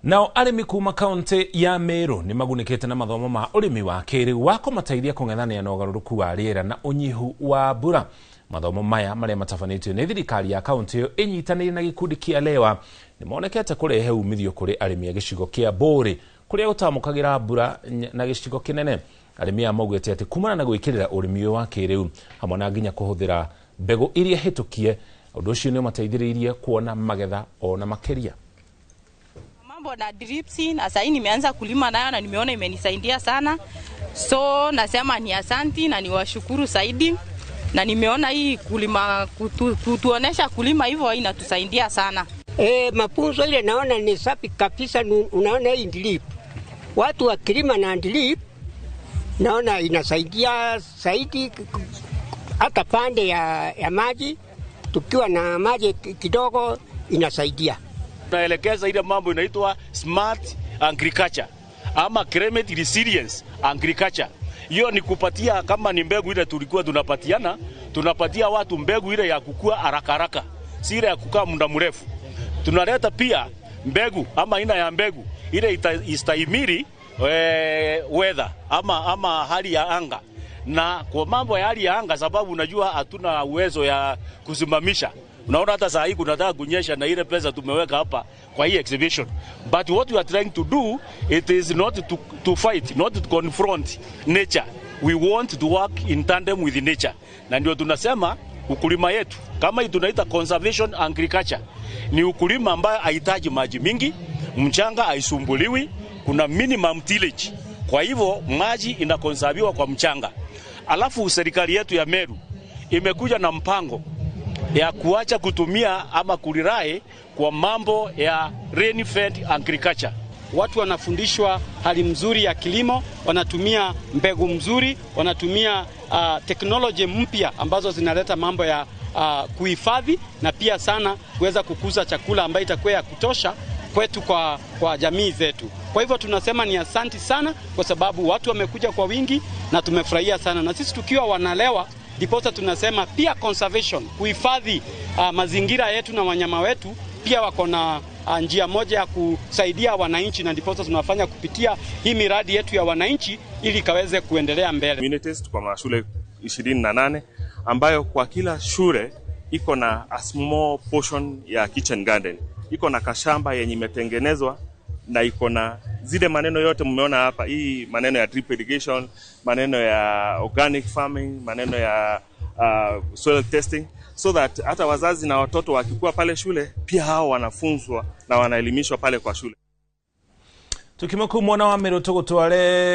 Nao arĩmi kuma kaunti ya Meru nĩ magunĩkĩte na mathomo ma ũrĩmi wa kĩrĩu wa kũmateithia kũng'ethanĩra na ũgarũrũku wa rĩera na ũnyihu wa mbura. Mathomo maya marĩa matabanĩtio nĩ thirikari ya kaunti ĩyo ĩnyitanĩire na gĩkundi kĩa Lewa nĩ monekete kũrehe umithio kũrĩ arĩmi a gĩcigo kĩa Mbũrĩ kũrĩa gũtamũkagĩra mbura na gĩcigo kĩnene. Arĩmi aya maugĩte atĩ kumana na gwĩkĩrĩra ũrĩmi ũyũ wa kĩrĩu hamwe na nginya kũhũthĩra mbegũ iria hĩtũkie, ũndũ ũcio nĩ ũmateithĩrĩirie kuona magetha ona makĩria. Mambo na drips na sasa nimeanza kulima nayo na nimeona imenisaidia sana, so nasema ni asanti na niwashukuru zaidi, na nimeona hii kulima kutuonesha kulima hivyo inatusaidia sana. Mafunzo ile naona ni safi kabisa. Unaona hii drip, watu wakilima na drip naona inasaidia zaidi, hata pande ya maji, tukiwa na maji kidogo inasaidia. Tunaelekeza ile mambo inaitwa smart agriculture ama climate resilience agriculture. Hiyo ni kupatia, kama ni mbegu ile tulikuwa tunapatiana, tunapatia watu mbegu ile ya kukua haraka haraka, si ile ya kukaa muda mrefu. Tunaleta pia mbegu ama aina ya mbegu ile istahimili weather ama hali ya anga. Na kwa mambo ya hali ya anga, sababu unajua hatuna uwezo ya kusimamisha. Unaona hata saa hii kunataka kunyesha na ile pesa tumeweka hapa kwa hii exhibition. But what we are trying to do, it is not to fight, not to confront nature. We want to work in tandem with nature. Na ndio tunasema ukulima yetu kama hii tunaita conservation agriculture, ni ukulima ambayo haihitaji maji mingi, mchanga haisumbuliwi, kuna minimum tillage. Kwa hivyo maji inakonserviwa kwa mchanga. Alafu serikali yetu ya Meru imekuja na mpango ya kuacha kutumia ama kurely kwa mambo ya rain fed agriculture. Watu wanafundishwa hali mzuri ya kilimo, wanatumia mbegu mzuri, wanatumia teknoloji mpya ambazo zinaleta mambo ya kuhifadhi na pia sana kuweza kukuza chakula ambayo itakuwa ya kutosha kwetu kwa jamii zetu. Kwa hivyo tunasema ni asanti sana kwa sababu watu wamekuja kwa wingi na tumefurahia sana, na sisi tukiwa wanalewa ndiposa tunasema pia conservation, kuhifadhi mazingira yetu na wanyama wetu pia wako na njia moja ya kusaidia wananchi, na ndiposa tunafanya kupitia hii miradi yetu ya wananchi ili ikaweze kuendelea mbele. Communities tuko na shule 28 ambayo kwa kila shule iko na a small portion ya kitchen garden, iko na kashamba yenye imetengenezwa na iko na zile maneno yote mmeona hapa, hii maneno ya drip irrigation, maneno ya organic farming, maneno ya soil testing, so that hata wazazi na watoto wakikuwa pale shule pia hao wanafunzwa na wanaelimishwa pale kwa shule. Tukima kuu mwena wa Meru tugutware.